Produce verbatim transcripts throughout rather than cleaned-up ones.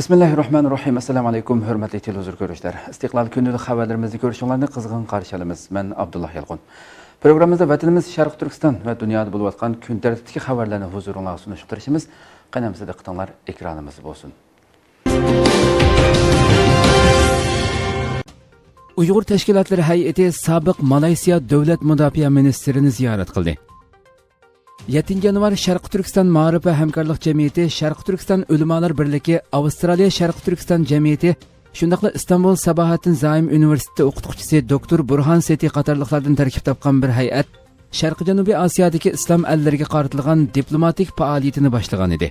بىسمىللاھىررەھمانىررەھىم. ئەسسالامۇ ئەلەيكۇم، ھۆرمەتلىك تېلېۋىزور كۆرۈشلەر. ئىستىقلال كۈندىلىك خەۋەرلىرىمىزنى كۆرۈشۈڭلارنى قىزغىن قارشى ئالىمىز. مەن ئابدۇللا يالقۇن. پروگراممىمىزدا ۋەتىنىمىز شەرقىي تۈركىستان ۋە دۇنيادا بولۇۋاتقان كۈن تەرتىپتىكى خەۋەرلەرنى ھۇزۇرۇڭلارغا سۇنۇشقا تىرىشىمىز. قېنى ئەمىسە دىققىتىڭلار ئېكرانىمىزدا بولسۇن. ئۇيغۇر تەشكىلاتلىرى ھەيئىتى سابىق مالايسىيا دۆلەت مۇداپىئە مىنىستىرىنى زىيارەت قىلدى. يەتتىنچى يانۋار شەرقىي تۈركىستان مائارىپ ۋە ھەمكارلىق جەمئىيىتى، شەرقىي تۈركىستان ئۆلىمالار بىرلىكى، ئاۋسترالىيە شەرقىي تۈركىستان جەمئىيىتى، شۇنداقلا ئىستانبۇل ساباھەتتىن زايىم ئۇنىۋېرسىتېتى ئوقۇتقۇچىسى دوكتور بۇرھان سېتى قاتارلىقلاردىن تەركىب تاپقان بىر ھەيئەت شەرقىي جەنۇبىي ئاسىيادىكى ئىسلام ئەللىرىگە قارىتىلغان دىپلوماتىك پائالىيىتىنى باشلىغان ئىدى.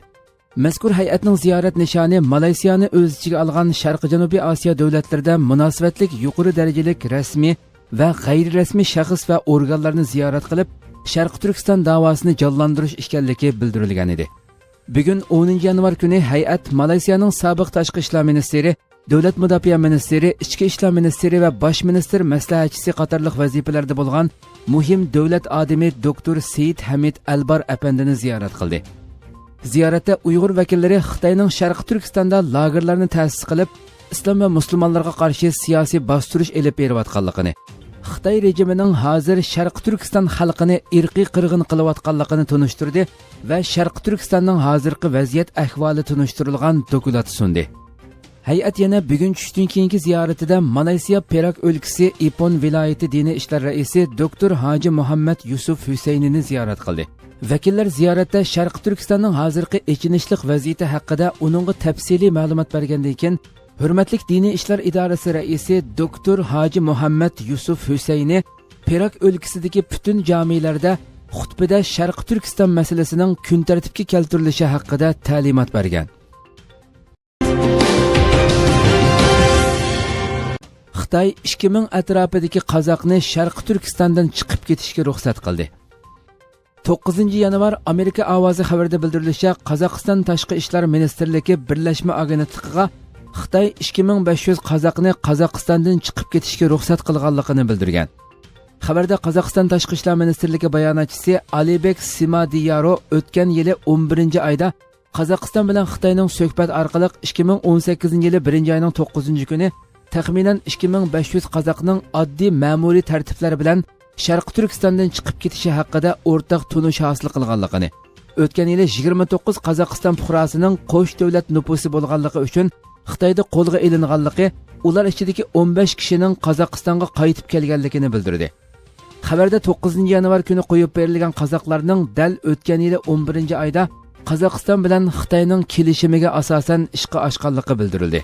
مەزكۇر ھەيئەتنىڭ زىيارەت نىشانى مالايسىيانى ئۆز ئىچىگە ئالغان شەرقىي جەنۇبىي ئاسىيا دۆلەتلىرىدە مۇناسىۋەتلىك يۇقىرى دەرىجىلىك رەسمىي ۋە غەيرىي رەسمىي شەخس ۋە ئورگانلارنى زىيارەت قىلىپ، شەرقىي تۈركىستان داۋاسىنى جانلاندۇرۇش ئىكەنلىكى بىلدۈرۈلگەن ئىدى. بۈگۈن، ئونىنچى يانۋار كۈنى، ھەيئەت مالايسىيانىڭ سابىق تاشقى ئىشلار مىنىستىرى، دۆلەت مۇداپىئە مىنىستىرى، ئىچكى ئىشلار مىنىستىرى ۋە باش مىنىستىر مەسلىھەتچىسى قاتارلىق ۋەزىپىلەردە بولغان مۇھىم دۆلەت ئادىمى دوكتور سېيىت ھەمىد ئەلبار ئەپەندىنى زىيارەت قىلدى. زىيارەتتە ئۇيغۇر ۋەكىللىرى خىتاينىڭ شەرقىي تۈركىستاندا لاگېرلارنى تەسىس قىلىپ، ئىسلام ۋە مۇسۇلمانلارغا قارشى سىياسىي باستۇرۇش ئېلىپ بېرىۋاتقانلىقىنى، خىتاي رېجىمىنىڭ ھازىر شەرقىي تۈركىستان خەلقىنى ئىرقىي قىرغىن قىلىۋاتقانلىقىنى تونۇشتۇردى ۋە شەرقىي تۈركىستاننىڭ ھازىرقى ۋەزىيەت ئەھۋالى تونۇشتۇرۇلغان دوكلات سۇندى. ھەيئەت يەنە بۈگۈن چۈشتىن كېيىنكى زىيارىتىدە مالايسىيا پېراك ئۆلكىسى ئىپون ۋىلايىتى دىنىي ئىشلار رەئىسى دوكتور ھاجى مۇھەممەد يۈسۈپ ھۈسەينىنى زىيارەت قىلدى. ۋەكىللەر زىيارەتتە شەرقىي تۈركىستاننىڭ ھازىرقى ئېچىنىشلىق ۋەزىيىتى ھەققىدە ئۇنىڭغا تەپسىلىي مەلۇمات بەرگەندىن كېيىن، ھۆرمەتلىك دىنىي ئىشلار ئىدارىسى رەئىسى دوكتور ھاجى مۇھەممەد يۈسۈپ ھۈسەينى پېراك ئۆلكىسىدىكى پۈتۈن جامىلەردە خۇتبىدە شەرقىي تۈركىستان مەسىلىسىنىڭ كۈن تەرتىپكە كەلتۈرۈلۈشى ھەققىدە تەلىمات بەرگەن. خىتاي ئىككى مىڭ ئەتراپىدىكى قازاقنى شەرقىي تۈركىستاندىن چىقىپ كېتىشكە رۇخسەت قىلدى. توققۇزىنچى يانۋار، ئامېرىكا ئاۋازى خەۋىرىدە بىلدۈرۈلۈشىچە، قازاقىستان تاشقى ئىشلار مىنىستىرلىكى بىرلەشمە ئاگېنتلىقىغا خىتاي ئىككى مىڭ بەش يۈز قازاقنى قازاقىستاندىن چىقىپ كېتىشكە رۇخسەت قىلغانلىقىنى بىلدۈرگەن. خەۋەردە قازاقىستان تاشقى ئىشلار مىنىستىرلىكى باياناتچىسى ئالىبېك سىمادىيارو ئۆتكەن يىلى ئون بىرىنچى ئايدا قازاقىستان بىلەن خىتاينىڭ سۆھبەت ئارقىلىق ئىككى مىڭ ئون سەككىزىنچى يىلى بىرىنچى ئاينىڭ توققۇزىنچى كۈنى تەخمىنەن ئىككى مىڭ بەش يۈز قازاقنىڭ ئاددىي مەمۇرىي تەرتىپلەر بىلەن شەرقىي تۈركىستاندىن چىقىپ كېتىشى ھەققىدە ئورتاق تونۇش ھاسىل قىلغانلىقىنى، ئۆتكەن يىلى يىگىرمە توققۇز قازاقىستان پۇقراسىنىڭ قوش دۆلەت نوپۇسى بولغانلىقى ئۈچۈن خىتايدا قولغا ئېلىنغانلىقى، ئۇلار ئىچىدىكى ئون بەش كىشىنىڭ قازاقىستانغا قايتىپ كەلگەنلىكىنى بىلدۈردى. خەۋەردە توققۇزىنچى يانۋار كۈنى قويۇپ بېرىلگەن قازاقلارنىڭ دەل ئۆتكەن يىلى ئون بىرىنچى ئايدا قازاقىستان بىلەن خىتاينىڭ كېلىشىمىگە ئاساسەن ئىشقا ئاشقانلىقى بىلدۈرۈلدى.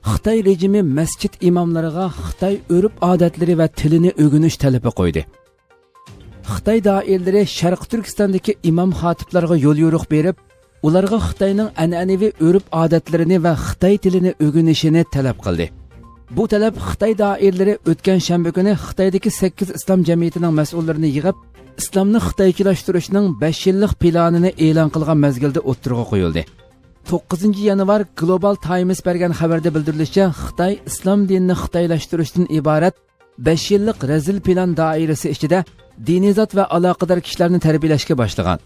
خىتاي رېجىمى مەسچىت ئىماملىرىغا خىتاي ئۆرپ-ئادەتلىرى ۋە تىلىنى ئۆگىنىش تەلىپى قويدى. خىتاي دائىرىلىرى شەرقىي تۈركىستاندىكى ئىمام خاتىپلارغا يوليورۇق بېرىپ، ئۇلارغا خىتاينىڭ ئەنئەنىۋى ئۆرپ-ئادەتلىرىنى ۋە خىتاي تىلىنى ئۆگىنىشىنى تەلەپ قىلدى. بۇ تەلەپ خىتاي دائىرىلىرى ئۆتكەن شەنبە كۈنى خىتايدىكى سەككىز ئىسلام جەمئىيىتىنىڭ مەسئۇللىرىنى يىغىپ، ئىسلامنى خىتايچىلاشتۇرۇشنىڭ بەش يىللىق پىلانىنى ئېلان قىلغان مەزگىلدە ئوتتۇرىغا قويۇلدى. توققۇزىنچى يانۋار گلوبال تايمس بەرگەن خەۋەردە بىلدۈرۈلۈشىچە، خىتاي ئىسلام دىنىنى خىتايلاشتۇرۇشتىن ئىبارەت بەش يىللىق رەزىل پىلان دائىرىسى ئىچىدە دىنىي زات ۋە ئالاقىدار كىشىلەرنى تەربىيەلەشكە باشلىغان.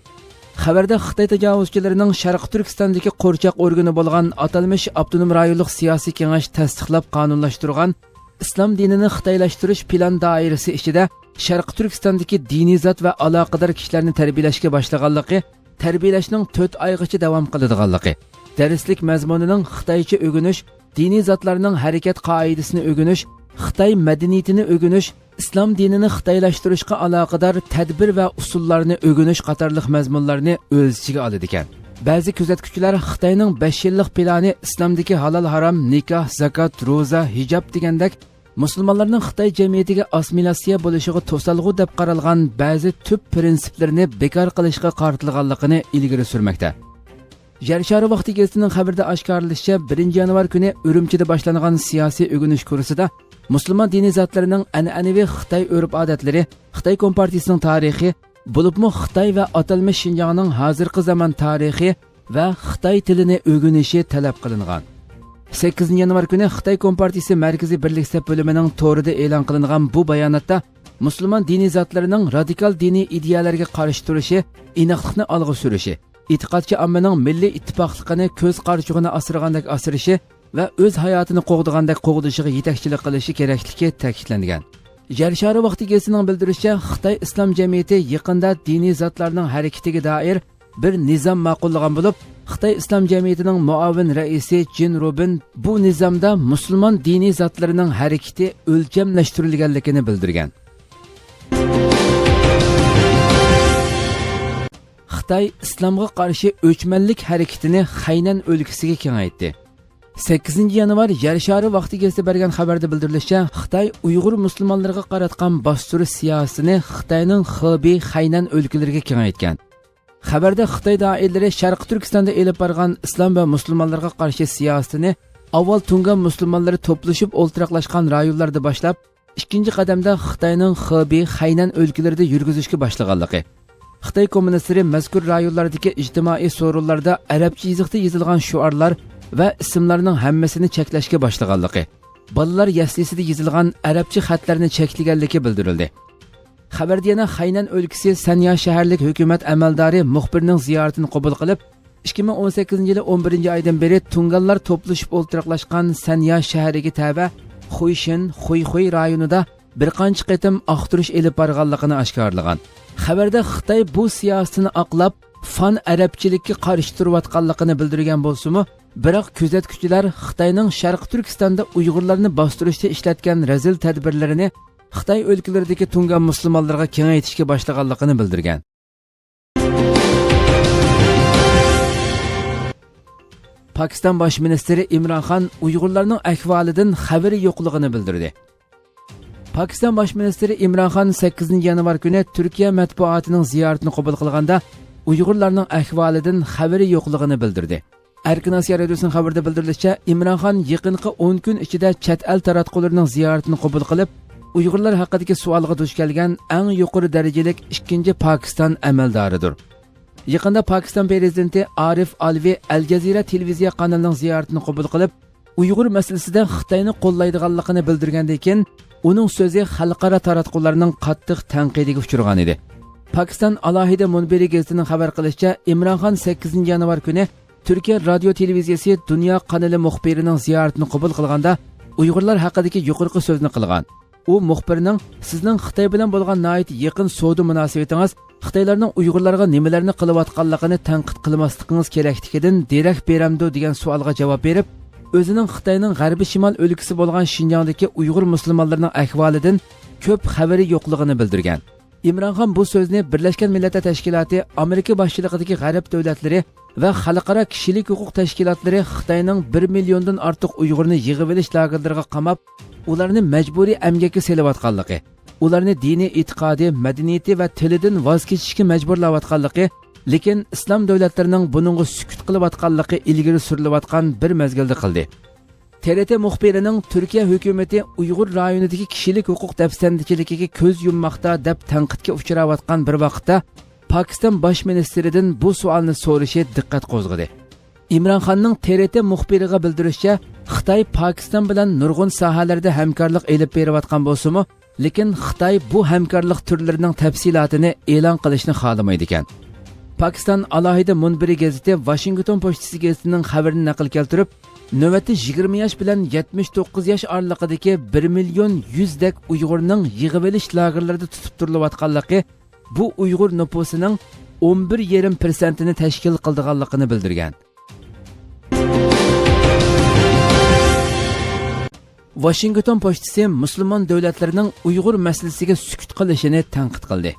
خەۋەردە خىتاي تاجاۋۇزچىلىرىنىڭ شەرقىي تۈركىستاندىكى قورچاق ئورگىنى بولغان ئاتالمىش ئاپتونوم رايونلۇق سىياسىي كېڭەش تەستىقلاپ قانۇنلاشتۇرغان ئىسلام دىنىنى خىتايلاشتۇرۇش پىلان دائىرىسى ئىچىدە شەرقىي تۈركىستاندىكى دىنىي زات ۋە ئالاقىدار كىشىلەرنى تەربىيەلەشكە باشلىغانلىقى، تەربىيەلەشنىڭ تۆت ئايغىچە داۋام قىلىدىغانلىقى، دەرسلىك مەزمۇنىنىڭ خىتايچە ئۆگىنىش، دىنىي زاتلارنىڭ ھەرىكەت قائىدىسىنى ئۆگىنىش، خىتاي مەدەنىيىتىنى ئۆگىنىش، ئىسلام دىنىنى خىتايلاشتۇرۇشقا ئالاقىدار تەدبىر ۋە ئۇسۇللارنى ئۆگىنىش قاتارلىق مەزمۇنلارنى ئۆز ئىچىگە ئالىدىكەن. بەزى كۆزەتكۈچىلەر خىتاينىڭ بەش يىللىق پىلانى ئىسلامدىكى ھالال-ھارام، نىكاھ، زاكات، روزا، ھىجاب دېگەندەك مۇسۇلمانلارنىڭ خىتاي جەمئىيىتىگە ئاسسىمىلياتسىيە بولۇشىغا توسالغۇ دەپ قارالغان بەزى تۈپ پىرىنسىپلىرىنى بىكار قىلىشقا قارىتىلغانلىقىنى ئىلگىرى سۈرمەكتە. يەر شارى ۋاقتى گېزىتىنىڭ خەۋىرىدە ئاشكارىلىشىچە، بىرىنچى يانۋار كۈنى ئۈرۈمچىدە باشلانغان سىياسىي ئۆگىنىش كۇرسىدا مۇسۇلمان دىنىي زاتلىرىنىڭ ئەنئەنىۋى خىتاي ئۆرپ-ئادەتلىرى، خىتاي كومپارتىيىسىنىڭ تارىخى، بولۇپمۇ خىتاي ۋە ئاتالمىش شىنجاڭنىڭ ھازىرقى زامان تارىخى ۋە خىتاي تىلىنى ئۆگىنىشى تەلەپ قىلىنغان. سەككىزىنچى يانۋار كۈنى خىتاي كومپارتىيىسى مەركىزىي بىرلىك سەپ بۆلۈمىنىڭ تورىدا ئېلان قىلىنغان بۇ باياناتتا، مۇسۇلمان دىنىي زاتلىرىنىڭ رادىكال دىنىي ئىدىيەلەرگە قارشى تۇرۇشى، ئىناقلىقنى ئالغا سۈرۈشى، ئېتىقادچى ئاممىنىڭ مىللىي ئىتتىپاقلىقىنى كۆز قارىچۇقىنى ئاسرىغاندەك ئاسرىشى ۋە ئۆز ھاياتىنى قوغدىغاندەك قوغدىشىغا يېتەكچىلىك قىلىشى كېرەكلىكى تەكىتلەنگەن. يەر شارى ۋاقتى گېزىتىنىڭ بىلدۈرۈشىچە، خىتاي ئىسلام جەمئىيىتى يېقىندا دىنىي زاتلارنىڭ ھەرىكىتىگە دائىر بىر نىزام ماقۇللىغان بولۇپ، خىتاي ئىسلام جەمئىيىتىنىڭ مۇئاۋىن رەئىسى جىن روبىن بۇ نىزامدا مۇسۇلمان دىنىي زاتلىرىنىڭ ھەرىكىتى ئۆلچەملەشتۈرۈلگەنلىكىنى بىلدۈرگەن. خىتاي ئىسلامغا قارشى ئۆچمەنلىك ھەرىكىتىنى خەينەن ئۆلكىسىگە كېڭەيتتى. سەككىزىنچى يانۋار يەر شارى ۋاقتى گېزىتى بەرگەن خەۋەردە بىلدۈرۈلۈشىچە، خىتاي ئۇيغۇر مۇسۇلمانلىرىغا قاراتقان باستۇرۇش سىياسىتىنى خىتاينىڭ خېبېي خەينەن ئۆلكىلىرىگە كېڭەيتكەن. خەۋەردە خىتاي دائىرىلىرى شەرقىي تۈركىستاندا ئېلىپ بارغان ئىسلام ۋە مۇسۇلمانلارغا قارشى سىياسىتىنى ئاۋۋال تۇڭگان مۇسۇلمانلىرى توپلىشىپ ئولتۇراقلاشقان رايونلاردا باشلاپ، ئىككىنچى قەدەمدە خىتاينىڭ خېبېي خەينەن ئۆلكىلىرىدە يۈرگۈزۈشكە باشلىغانلىقى، خىتاي كوممۇنىستلىرى مەزكۇر رايونلاردىكى ئىجتىمائىي سورۇنلاردا ئەرەبچە يېزىقتا يېزىلغان شوئارلار ۋە ئىسىملارنىڭ ھەممىسىنى چەكلەشكە باشلىغانلىقى، بالىلار يەسلىسىدە يېزىلغان ئەرەبچە خەتلەرنى چەكلىگەنلىكى بىلدۈرۈلدى. خەۋەردە يەنە خەينەن ئۆلكىسى سەنيا شەھەرلىك ھۆكۈمەت ئەمەلدارى مۇخبىرنىڭ زىيارىتىنى قوبۇل قىلىپ، ئىككى مىڭ ئون سەككىزىنچى يىلى ئون بىرىنچى ئايدىن بېرى تۇڭگانلار توپلىشىپ ئولتۇراقلاشقان سەنيا شەھىرىگە تەۋە خۇيشىن، خۇيخۇي رايونىدا بىر قانچە قېتىم ئاختۇرۇش ئېلىپ بارغانلىقىنى ئاشكارىلىغان. خەۋەردە خىتاي بۇ سىياسىتىنى ئاقلاپ، فان ئەرەبچىلىككە قارشى تۇرۇۋاتقانلىقىنى بىلدۈرگەن بولسىمۇ، بىراق كۆزەتكۈچىلەر خىتاينىڭ شەرقىي تۈركىستاندا ئۇيغۇرلارنى باستۇرۇشتا ئىشلەتكەن رەزىل تەدبىرلىرىنى خىتاي ئۆلكىلىرىدىكى تۇڭگان مۇسۇلمانلىرىغا كېڭەيتىشكە باشلىغانلىقىنى بىلدۈرگەن. پاكىستان باش مىنىستىرى ئىمران خان ئۇيغۇرلارنىڭ ئەھۋالىدىن خەۋىرى يوقلۇقىنى بىلدۈردى. پاكىستان باش مىنىستىرى ئىمران خان سەككىزىنچى يانۋار كۈنى تۈركىيە مەتبۇئاتىنىڭ زىيارىتىنى قوبۇل قىلغاندا، ئۇيغۇرلارنىڭ ئەھۋالىدىن خەۋىرى يوقلۇقىنى بىلدۈردى. ئەركىن ئاسىيا رادىيوسىنىڭ خەۋىرىدە بىلدۈرۈلۈشىچە، ئىمران خان يېقىنقى ئون كۈن ئىچىدە چەت ئەل تاراتقۇلىرىنىڭ زىيارىتىنى قوبۇل قىلىپ، ئۇيغۇرلار ھەققىدىكى سوئالغا دۇچ كەلگەن ئەڭ يۇقىرى دەرىجىلىك ئىككىنچى پاكىستان ئەمەلدارىدۇر. يېقىندا پاكىستان پىرېزىدېنتى ئارىف ئالۋى ئەل جەزىرە تېلېۋىزىيە قانىلىنىڭ زىيارىتىنى قوبۇل قىلىپ، ئۇيغۇر مەسىلىسىدە خىتاينى قوللايدىغانلىقىنى بىلدۈرگەندىن كېيىن، ئۇنىڭ سۆزى خەلقئارا تاراتقۇلارنىڭ قاتتىق تەنقىدىگە ئۇچرىغان ئىدى. پاكىستان ئالاھىدە مۇنبىرى گېزىتىنىڭ خەۋەر قىلىشىچە، ئىمران خان سەككىزىنچى يانۋار كۈنى تۈركىيە رادىيو تېلېۋىزىيىسى دۇنيا قانىلى مۇخبىرىنىڭ زىيارىتىنى قوبۇل قىلغاندا، ئۇيغۇرلار ھەققىدىكى يۇقىرىقى سۆزنى قىلغان. ئۇ مۇخبىرنىڭ، «سىزنىڭ خىتاي بىلەن بولغان ناھايىتى يېقىن سودا مۇناسىۋىتىڭىز خىتايلارنىڭ ئۇيغۇرلارغا نېمىلەرنى قىلىۋاتقانلىقىنى تەنقىد قىلماسلىقىڭىز كېرەكلىكىدىن دېرەك بېرەمدۇ؟» دېگەن سوئالغا جاۋاب بېرىپ، ئۆزىنىڭ خىتاينىڭ غەربىي شىمال ئۆلكىسى بولغان شىنجاڭدىكى ئۇيغۇر مۇسۇلمانلىرىنىڭ ئەھۋالىدىن كۆپ خەۋىرى يوقلۇقىنى بىلدۈرگەن. ئىمران خان بۇ سۆزنى بىرلەشكەن مىللەتلەر تەشكىلاتى، ئامېرىكا باشچىلىقىدىكى غەرب دۆلەتلىرى ۋە خەلقئارا كىشىلىك ھوقۇق تەشكىلاتلىرى خىتاينىڭ بىر مىليوندىن ئارتۇق ئۇيغۇرنى يىغىۋېلىش لاگېرلىرىغا قاماپ، ئۇلارنى مەجبۇرىي ئەمگەككە سېلىۋاتقانلىقى، ئۇلارنى دىنىي ئېتىقادى، مەدەنىيىتى ۋە تىلىدىن ۋاز كېچىشكە مەجبۇرلاۋاتقانلىقى، لېكىن ئىسلام دۆلەتلىرىنىڭ بۇنىڭغا سۈكۈت قىلىۋاتقانلىقى ئىلگىرى سۈرۈلۈۋاتقان بىر مەزگىلدە قىلدى. تىرىتى مۇخبىرىنىڭ تۈركىيە ھۆكۈمىتى ئۇيغۇر رايونىدىكى كىشىلىك ھوقۇق دەپسەندىچىلىكىگە كۆز يۇمماقتا دەپ تەنقىدكە ئۇچراۋاتقان بىر ۋاقىتتا، پاكىستان باش مىنىستىرىدىن بۇ سوئالنى سورىشى دىققەت قوزغىدى. ئىمران خاننىڭ تىرىتى مۇخبىرىغا بىلدۈرۈشىچە، خىتاي پاكىستان بىلەن نۇرغۇن ساھەلەردە ھەمكارلىق ئېلىپ بېرىۋاتقان بولسىمۇ، لېكىن خىتاي بۇ ھەمكارلىق تۈرلىرىنىڭ تەپسىلاتىنى ئېلان قىلىشنى خالىمايدىكەن. پاكىستان ئالاھىدە مۇنبىرى گېزىتى ۋاشىنگتون پوچتىسى گېزىتىنىڭ خەۋىرىنى نەقىل كەلتۈرۈپ، نۆۋەتتە يىگىرمە ياش بىلەن يەتمىش توققۇز ياش ئارىلىقىدىكى بىر مىليون يۈزدەك ئۇيغۇرنىڭ يىغىۋېلىش لاگېرلىرىدا تۇتۇپ تۇرۇلۇۋاتقانلىقى بۇ ئۇيغۇر نوپۇسىنىڭ ئون بىر يېرىم پىرسەنتىنى تەشكىل قىلىدىغانلىقىنى بىلدۈرگەن. ۋاشىنگتون پوچتىسى مۇسۇلمان دۆلەتلىرىنىڭ ئۇيغۇر مەسىلىسىگە سۈكۈت قىلىشىنى تەنقىد قىلدى.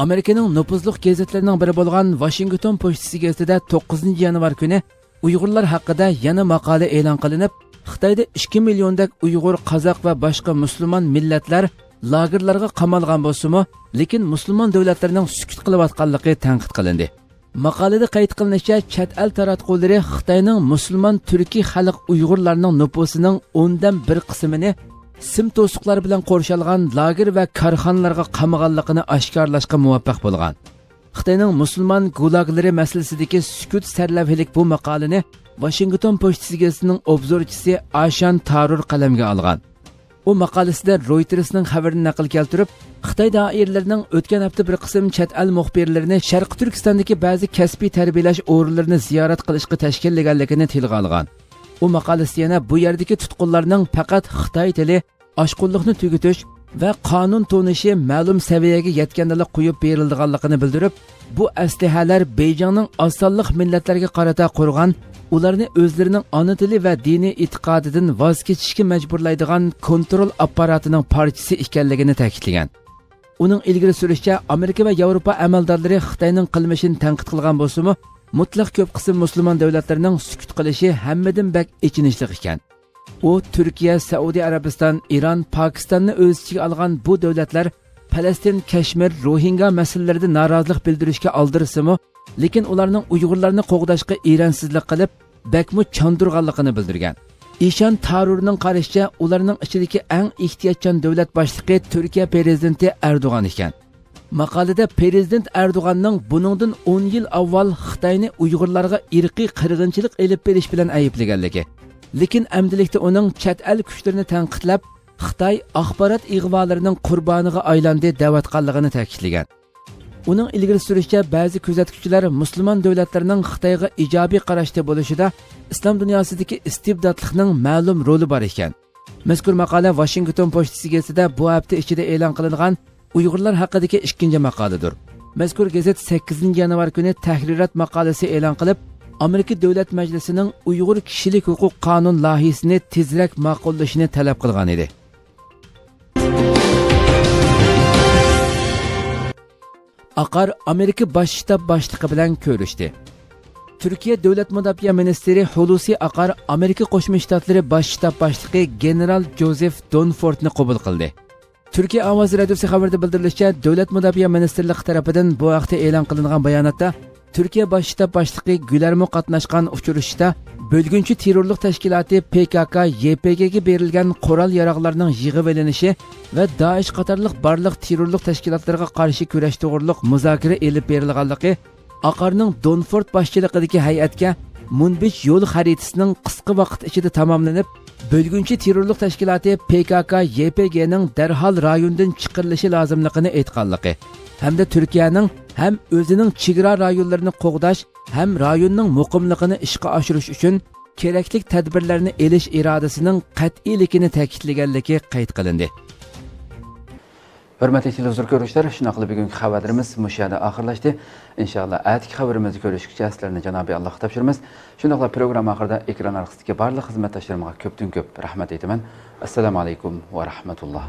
ئامېرىكىنىڭ نوپۇزلۇق گېزىتلىرىنىڭ بىرى بولغان ۋاشىنگتون پوچتىسى گېزىتىدە توققۇزىنچى يانۋار كۈنى ئۇيغۇرلار ھەققىدە يەنە ماقالە ئېلان قىلىنىپ، خىتايدا ئىككى مىليوندەك ئۇيغۇر، قازاق ۋە باشقا مۇسۇلمان مىللەتلەر لاگېرلارغا قامالغان بولسىمۇ، لېكىن مۇسۇلمان دۆلەتلىرىنىڭ سۈكۈت قىلىۋاتقانلىقى تەنقىد قىلىندى. ماقالىدە قەيت قىلىنىشىچە، چەت ئەل تاراتقۇلىرى خىتاينىڭ مۇسۇلمان تۈركىي خەلق ئۇيغۇرلارنىڭ نوپۇسىنىڭ ئوندىن بىر قىسمىنى سىم توسۇقلار بىلەن قورشالغان لاگېر ۋە كارخانىلارغا قامىغانلىقىنى ئاشكارىلاشقا مۇۋەپپەق بولغان. خىتاينىڭ مۇسۇلمان گۇلاگلىرى مەسىلىسىدىكى سۈكۈت سەرلەۋھىلىك بۇ ماقالىنى ۋاشىنگتون پوچتىسى گېزىتىنىڭ ئوبزورچىسى ئاشان تارۇر قەلەمگە ئالغان. ئۇ ماقالىسىدە رويتېرسنىڭ خەۋىرىنى نەقىل كەلتۈرۈپ، خىتاي دائىرىلىرىنىڭ ئۆتكەن ھەپتە بىر قىسىم چەت ئەل مۇخبىرلىرىنى شەرقىي تۈركىستاندىكى بەزى كەسپىي تەربىيەلەش ئورۇنلىرىنى زىيارەت قىلىشقا تەشكىللىگەنلىكىنى تىلغا ئالغان. ئۇ ماقالىسىدە يەنە بۇ يەردىكى تۇتقۇنلارنىڭ پەقەت خىتاي تىلى، ئاشقۇنلۇقنى تۈگىتىش ۋە قانۇن تونۇشى مەلۇم سەۋىيەگە يەتكەندىلا قويۇپ بېرىلىدىغانلىقىنى بىلدۈرۈپ، بۇ ئەسلىھەلەر بېيجىڭنىڭ ئاز سانلىق مىللەتلەرگە قارىتا قۇرغان، ئۇلارنى ئۆزلىرىنىڭ ئانا تىلى ۋە دىنىي ئېتىقادىدىن ۋاز كېچىشكە مەجبۇرلايدىغان كونترول ئاپپاراتىنىڭ پارچىسى ئىكەنلىكىنى تەكىتلىگەن. ئۇنىڭ ئىلگىرى سۈرۈشىچە، ئامېرىكا ۋە ياۋروپا ئەمەلدارلىرى خىتاينىڭ قىلمىشىنى تەنقىد قىلغان بولسىمۇ، مۇتلەق كۆپ قىسىم مۇسۇلمان دۆلەتلىرىنىڭ سۈكۈت قىلىشى ھەممىدىن بەك ئېچىنىشلىق ئىكەن. ئۇ تۈركىيە، سەئۇدى ئەرەبىستان، ئىران، پاكىستاننى ئۆز ئىچىگە ئالغان بۇ دۆلەتلەر پەلەستىن، كەشمىر، روھىنگا مەسىلىلىرىدە نارازىلىق بىلدۈرۈشكە ئالدىرسىمۇ، لېكىن ئۇلارنىڭ ئۇيغۇرلارنى قوغداشقا ئېرەنسىزلىك قىلىپ، بەكمۇ چاندۇرغانلىقىنى بىلدۈرگەن. ئىشان تارۇرنىڭ قارىشىچە، ئۇلارنىڭ ئىچىدىكى ئەڭ ئېھتىياتچان دۆلەت باشلىقى تۈركىيە پىرېزىدېنتى ئەردوغان ئىكەن. ماقالىدە پىرېزىدېنت ئەردوغاننىڭ بۇنىڭدىن ئون يىل ئاۋۋال خىتاينى ئۇيغۇرلارغا ئىرقىي قىرغىنچىلىق ئېلىپ بېرىش بىلەن ئەيىبلىگەنلىكى، لېكىن ئەمدىلىكتە ئۇنىڭ چەت ئەل كۈچلىرىنى تەنقىدلەپ، خىتاي ئاخبارات ئىغۋالىرىنىڭ قۇربانىغا ئايلاندى دەۋاتقانلىقىنى تەكىتلىگەن. ئۇنىڭ ئىلگىرى سۈرۈشىچە، بەزى كۆزەتكۈچىلەر مۇسۇلمان دۆلەتلىرىنىڭ خىتايغا ئىجابىي قاراشتا بولۇشىدا ئىسلام دۇنياسىدىكى ئىستىبداتلىقنىڭ مەلۇم رولى بار ئىكەن. مەزكۇر ماقالە ۋاشىنگتون پوچتىسى گېزىتىدە بۇ ھەپتە ئىچىدە ئېلان قىلىنغان ئۇيغۇرلار ھەققىدىكى ئىككىنچى ماقالىدۇر. مەزكۇر گېزىت سەككىزىنچى يانۋار كۈنى تەھرىرات ماقالىسى ئېلان قىلىپ، ئامېرىكا دۆلەت مەجلىسىنىڭ ئۇيغۇر كىشىلىك ھوقۇق قانۇن لايىھىسىنى تېزرەك ماقۇللىشىنى تەلەپ قىلغان ئىدى. ئاقار ئامېرىكا باش شتاب باشلىقى بىلەن كۆرۈشتى. تۈركىيە دۆلەت مۇداپىئە مىنىستىرى خۇلۇسى ئاقار ئامېرىكا قوشما شتاتلىرى باش شتاب باشلىقى گېنېرال جوزېف دونفورتنى قوبۇل قىلدى. تۈركىيە ئاۋازى رادىيوسى خەۋىرىدە بىلدۈرۈلۈشىچە، دۆلەت مۇداپىئە مىنىستىرلىقى تەرىپىدىن بۇ ھەقتە ئېلان قىلىنغان باياناتتا، تۈركىيە باش شتاب باشلىقى گۈلەرمۇ قاتناشقان ئۇچرىشىشتا، بۆلگۈنچى تېررورلۇق تەشكىلاتى پې كا كا يې پې گېگە بېرىلگەن قورال ياراغلارنىڭ يىغىۋېلىنىشى ۋە دائىش قاتارلىق بارلىق تېررورلۇق تەشكىلاتلىرىغا قارشى كۈرەش توغرۇلۇق مۇزاكىرە ئېلىپ بېرىلغانلىقى، ئاقارنىڭ دونفورد باشچىلىقىدىكى ھەيئەتكە مۇنبىچ يول خەرىتىسىنىڭ قىسقا ۋاقىت ئىچىدە تاماملىنىپ، بۆلگۈنچى تېررورلۇق تەشكىلاتى پې كا كا يې پې گېنىڭ دەرھال رايوندىن چىقىرىلىشى لازىملىقىنى ئېيتقانلىقى ھەمدە تۈركىيەنىڭ ھەم ئۆزىنىڭ چېگرا رايونلىرىنى قوغداش ھەم رايوننىڭ مۇقىملىقىنى ئىشقا ئاشۇرۇش ئۈچۈن كېرەكلىك تەدبىرلەرنى ئېلىش ئىرادىسىنىڭ قەتئىيلىكىنى تەكىتلىگەنلىكى قەيت قىلىندى. ھۆرمەتلىك تېلېۋىزور كۆرۈشلەر، شۇنداقلا بۈگۈنكى خەۋەرلىرىمىز مۇشۇ يەردە ئاخىرلاشتى. ئىنشاللا، ئەتىكى خەۋىرىمىزدە كۆرۈشكىچە سىلەرنى جانابى ئاللاغا تاپشۇرىمىز. شۇنداقلا پروگرامما ئاخىرىدا ئېكران ئارقىسىدىكى بارلىق خىزمەتداشلىرىمغا كۆپتىن كۆپ رەھمەت ئېيتىمەن. ئەسسالامۇ ئەلەيكۇم ۋە رەھمەتۇللا.